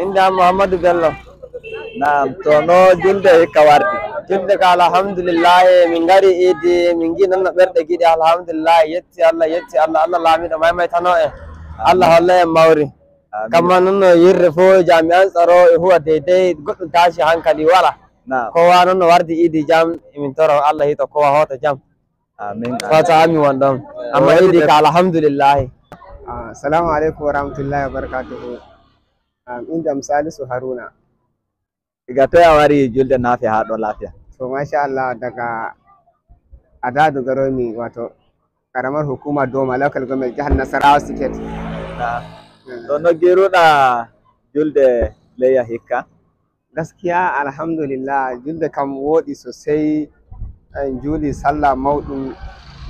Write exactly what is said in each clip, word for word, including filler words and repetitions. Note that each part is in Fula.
Innde am Muhammadu Bello. Naam, to no julde hikka wardi? Julde ka alhamdulillahi, min ngari idi, min ngi noon no ɓerɗe giɗi, alhamdulillahi, yetti Allah, yetti Allah, Allah laamiɗo maymaytano en. Allah holla en mawri. Kamma noon no yirde fof jami'an tsaro e huwa deydey, goɗɗum tashi hankali wala. Naam. Kowa noon no wardi idi jam, emin toro Allah hito kowa hoto jam. Amin. Fata ami won ɗon. Amma idi ka alhamdulillahi. Assalamu aleykum wa rahmatullahi wa barakatuhu. Am, innde am Salisu Haruna. Iga toye a wari julde naafiya haa ɗo laafiya? To, masha Allah, daga Adadu garomi, wato karamar hukuma Doma, local government, jihar Nasarawa State. To no giruɗa julde layya hikka? Gaskiya alhamdulillah, julde kam woɗi sosai. En juuli sallah mawɗum,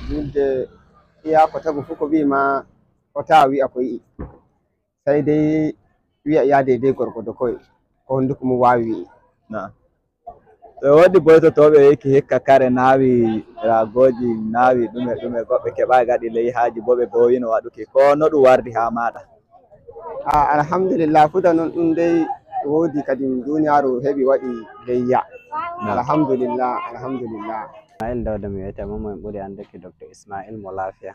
julde iya ko tagu fof ko wi'i ma o tawa wi'a ko yi'i. Sai dai wi'a ya daidai gorgodo kawai ko hunduko mum wawi wi'i. Na. To e wodi boytotooɓe yiki hikka kare naawi ragooji naawi ɗume ɗume goɗɓe keɓaaki gaɗi leyhaaji bo ɓe boowino waɗuki ko no ɗum wardi haa maaɗa? A alhamdulillah futa noon ɗum dey woodi kadi duniyaaru heɓi waɗi leyya. Alhamdulillah, alhamdulillah. Ismail Dawda mi wiyetee mo, mo en ɓuri annduki Doktor Ismail mo laafiya.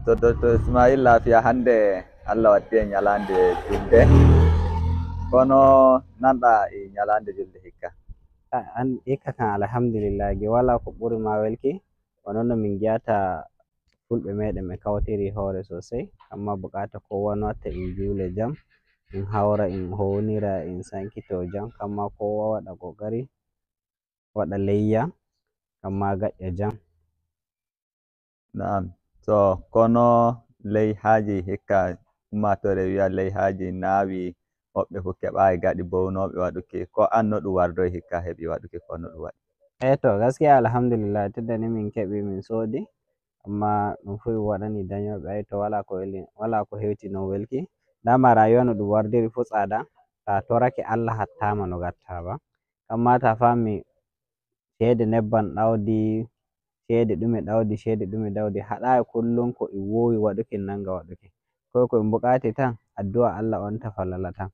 To Doktor Ismail laafiya hannde Allah waddi en ñalaande julde. Kono nanɗa e ñalaande julde hikka? An hikka kan alhamdulillah gi wala ko ɓuri ma welki. Wano no min ngiyata fulɓe meɗen ɓe kawtiri hoore sosai, amma bukata kowa no watta in juule jam, in hawra, in hownira, in sankito jam, kamma kowa waɗa kokari waɗa leyya, kamma gaƴƴa jam. Naam. To kono leyhaaji hikka ummaatoore wiya leyhaaji naawi woɓɓe fof keɓaaki gaɗi bownooɓe waɗuki ko an no ɗum wardoy hikka heɓi waɗuki ko no ɗum waɗi? Eyi to gaskiya alhamdulillah tedda ni min keɓi min soodi, amma ɗum fof mi waɗani dañooɓe ay to wala ko weli wala ko hewti noon welki. Dama rayuwa no ɗum wardiri fof tsada, ta torake Allah hattama no gatta ba. Kamma ta faami ceede nebban ɗawdi, ceede ɗume ɗawdi, ceede ɗume ɗawdi, haɗaay kullum ko e woowi waɗuki nanga waɗuki. Koy ko e mbukaati tan addu'a Allah on tafalala tan.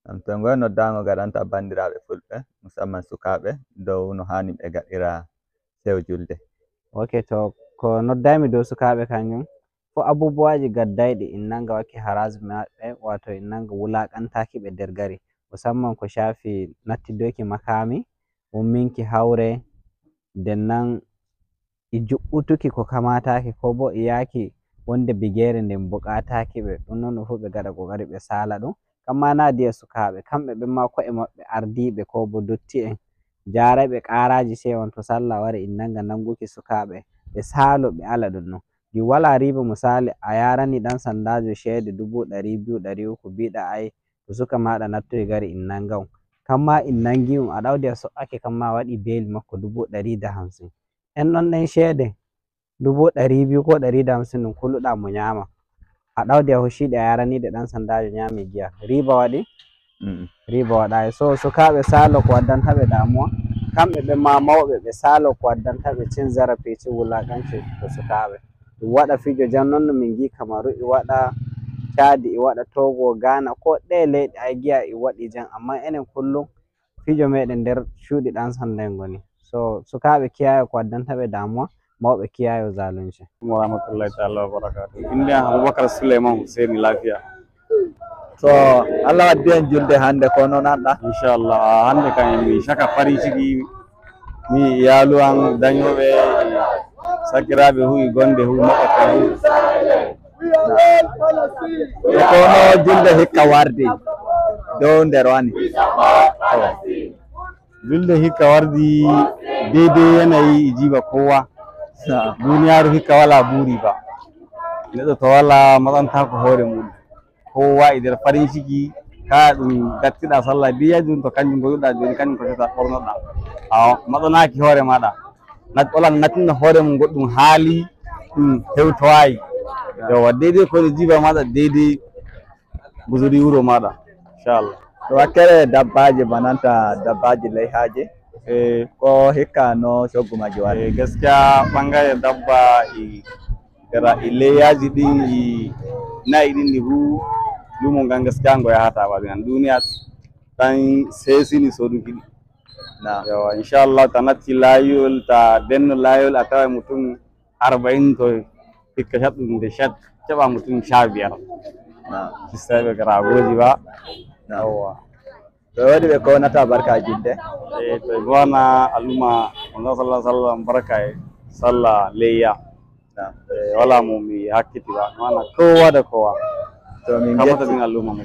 Am to ngoy noddaango gaɗanta banndiraaɓe fulɓe musamman sukaaɓe dow no haani ɓe gaɗira sew julde. Ok to ko noddaami dow sukaaɓe kanjum fof abubuwaaji gaddayɗi in nanga wakki haraasme maɓɓe wato in nanga wulaaqantaaki ɓe nder gari musamman ko shaafi nattidoyki makaami, umminki hawre, nden nan e juɓɓutuki ko kamataake ko bo e yaaki wonde bigeere nden bukaataaki ɓe ɗum noon ɗum fof ɓe gaɗa kokari ɓe saala ɗum kamma na diya sukaaɓe kamɓe ɓen ma ko'e maɓɓe ardiiɓe ko bo dotti en jaaray ɓe kaaraaji sey on to sallah wari in nanga nanguki sukaaɓe ɓe saalo ɓe ala ɗum noon. Ngin walaa riiba misaali a yaarani ɗan sanndaajo ceede dubu ɗari biyu ɗari uku mbiiɗa ay to suka maaɗa nattoyi gari in nanga on kamma in nangi on a ɗawdi a so'ake kamma a waɗi beeli makko dubu ɗari da hamsin. En ɗon ɗen ceede dubu ɗari biyu ko ɗari da hamsin ɗum kuluɗa mo ñaama a ɗawdi a hocciɗi a yaraniɗe ɗan sandajo ñaami giya riba waɗi. Riba waɗayi so sukaaɓe saalo ko waddanta ɓe damuwa kamɓe ɓe ma mawɓe ɓe saalo ko waddanta ɓe cin zarafi cin wulakanci to sukaaɓe ɗum waɗa fijo jam noon no min ngi kamaru e waɗa caadi e waɗa togo gana ko ɗe leyɗe ay giya e waɗi jam amma enen kullum fijo meɗen nder cuuɗi ɗan sanda en ngoni so sukaaɓe kiyayo ko waddanta ɓe damuwa mawɓe kiyayo zalunci. Wa rahmatullahi taala wa barakatuh. Innde am Abubakar Suleyman Husseini Lafiya. To Allah waddi en julde hannde ko no nanɗa? Inchallah hannde kam en mi caka farin ciki mi iyaalu am dañooɓe sakiraaɓe huwi gonde huwi moƴƴata huwi. E kono julde hikka wardi dow nder wani. Julde hikka wardi deydey yanayi e jiiba kowa. Duniyaaru hikka wala buuri ba neɗɗo to wala matsantako hoore mum. Kowa e nder farin ciki kala ɗum gattiɗa sallah biyaji ɗum to kanjum goduɗa joni kanjum ko seta ɓornoɗa a maɗonaki hoore maɗa. Olan nattinno hoore mum goɗɗum haali ɗum hewtowayi. Yowa deydey kono jiba maɗa deydey gusuri wuro maɗa. Inchallah. To wakkere dabbaji bananta dabbaji leyhaji e ko hikka no coggu majji wari? E gaskiya ɓangare dabba e gara e leyhaji ɗin e na'i ɗin ɗi hu Lumo ngan gaskiya ngo yahata waɗi an duniya tan sesini soduki ɗi. Naam. Yo, inchallah, ta natti layol, ta denno layol, a tawa mutum arba'in to hikka shaɗɗum nde shat keɓa mutum sha biyar. Naam. Sistaɓe garagoji ba. Naam. Yawwa. To waɗi ɓe kownata barka julde. E to e gona aluma, on sallallahu sallam barka e sallah leyya. Naam. E wala mo mi hakkiti ba, mana kowa da kowa. To min Kamata jetti. Min aluma mo.